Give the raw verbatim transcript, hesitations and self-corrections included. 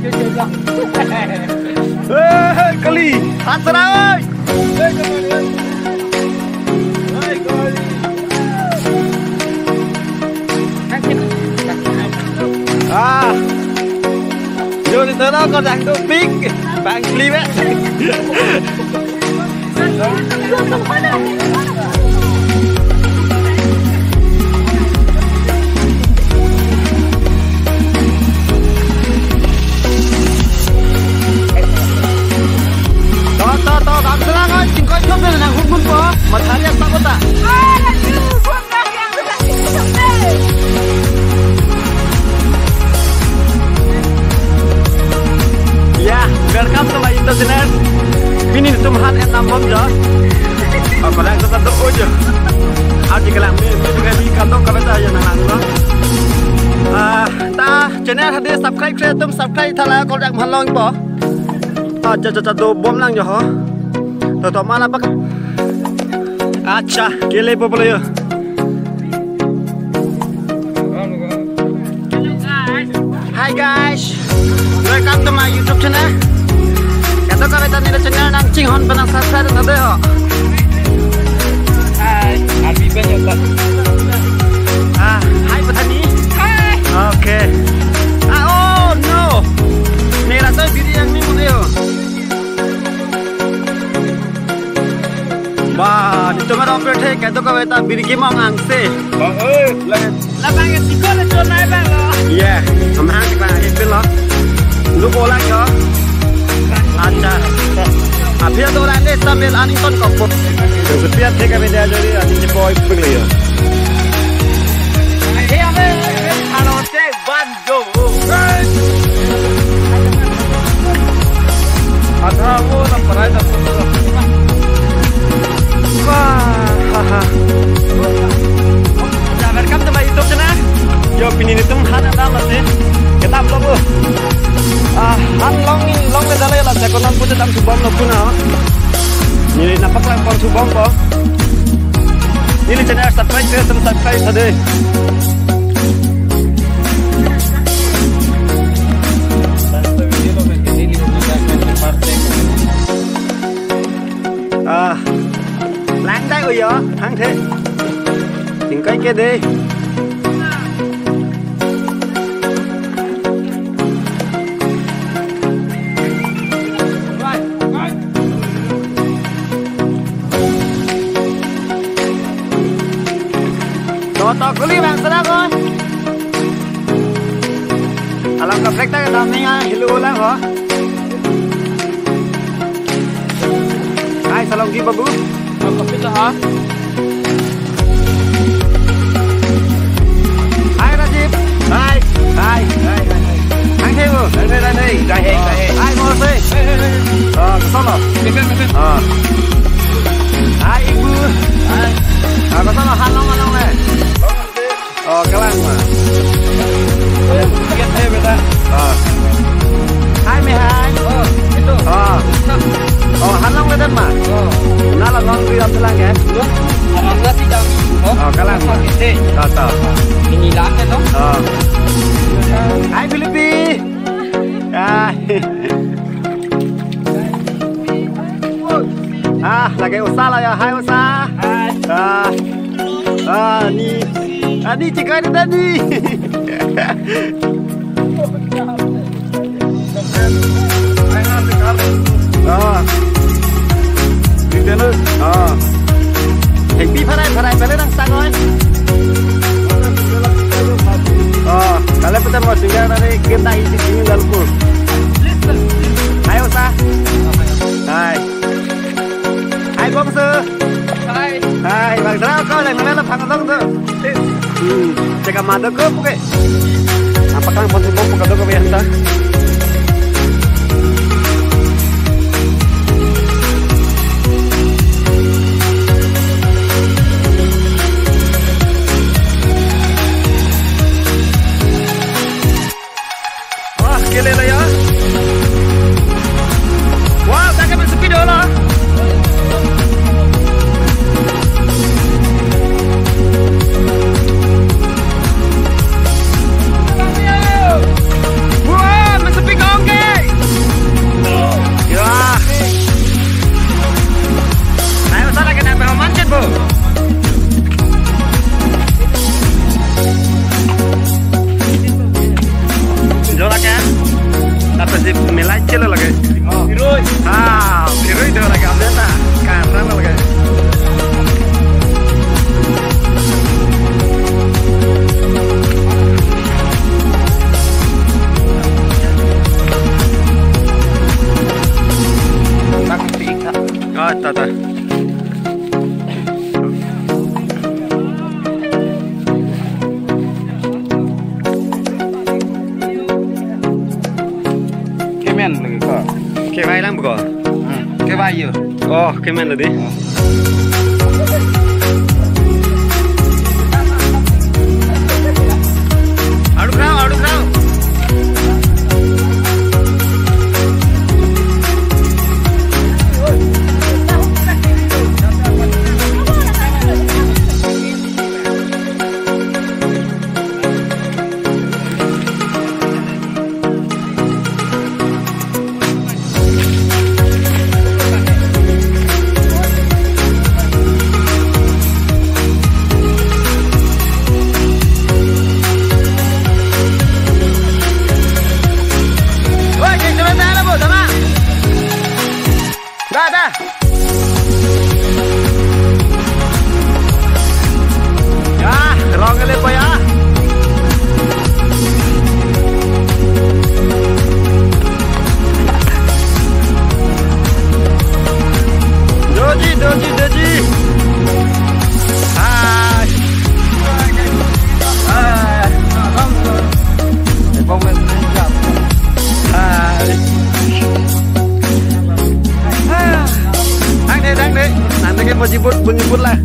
Eh, kali, hatsara oi. Ah. Yo, di sana ko dang dopik, bang kali be. To, to, to, bang selang oi, chingkoi chop na nang humun po, mathari apa kota? Ya, welcome to my YouTube channel. Pini netum han en nambom jo. Apa lang tetap tu ojo. Aji kelang mi, mi dengan mi kantong kami tak aja nang lang lo. Ah, ta channel hadi subscribe saya tum subscribe thala kol yang halong po. Ah, cha cha cha dobom lang jo ho. To to mala pak. Acha, kele po polo yo. Hi guys, welcome to my YouTube channel. Kadokave ta neli channel nangchinghon penang subscribe na dei ho. Hi, happy birthday. Ah, hi Patani. Hi. Okay. Ah, oh no. Neli rasa biri yang ni mo dei ho. Ba, di tumar opera the, kadokave ta biri kemong angse. Bang, eh, lagi. Labang ya siko le chonai bang lo. Iya, amahang di bang, ipin lo. Lu bola yo. Acha. Aphi do rande sambil aning ton kopok. Yang sepiat the kami dia jadi, aning di boy pengli yo. Eh, abe, abe, halo, cek, ban. Yo. Ada wo na parai na. Wah, ha, ha. Ya, welcome to my YouTube channel. Yo, pini netum han ada masih. Kita upload lo. Ah, han long long ke dalai la, saya konon putar dam subom lo puna. Neli napak lang pon subom po. Neli channel subscribe ke, subscribe sa dei. Ah, lang dai uyo, hang the. Tingkai ke dei. To, to, kuli bang sana ko. Alam kaprek ta kedam ni ya, hilu lang ho. Hai, Salongki Babu. Apa pita ha? Hai, Rajiv. Hai. Hai. Hai, hai, hai. Hang the bu. Hai, hai, hai, hai. Hai, hai. Hai, mo se. Hai, hai, hai. Ah, ke sana. Ke sana, ke sana. Ah. Hai, Ibu. Hai. Ah, ke sana, halong, halong le. Oh, kelang ma. Lihat saya beta. Ah. Hai, me hai. Oh, itu. Ah. Oh, halong le den ma. Oh. Nala non ri ap lang ya. Arang nasi jam. Oh, kelang ma. Oke. Ta, ta. Ini lah ya, no? Ah. Hai, Filipi. Ah. Ah, lake Usa la ya. Hai, Usa. Hai. Ah. Ah, ni. Ah, ni chingkoi ta ni. Ah. Di tenu. Ah. Hengpi pharai, pharai pele nang sang oi. Ah, kale pute mo singa nari kita isi sini lalu. Hai, Usa. Hai. Hai, Bongsu. Hai. Hai, bang Sera ko leng mela phang long tu. Hmm, cek ama do ko puke. Apa kan pon bong puke do ko biasa. Wah, kele la ya. Wah, ta ke speed lo. Wah, speed kong ke. Pasi milai chelo lage. Oh. Hiroi. Ah, hiroi do lage, amne ta. Karena lage. Tak pik ha. Ah, ta, ta. Kemen lagi ko. Kevai lang ko. Hmm. Kevai yo. Oh, kemen lagi. Aru krau, aru krau. Oi, keng teman tahan, Bu, sama. Dah, dah. Ya, rong kali po ya. Doji, doji, doji. Hai. Hai. Hai. Thang de, thang de. Nanti ke mau jemput, mau jemput lah.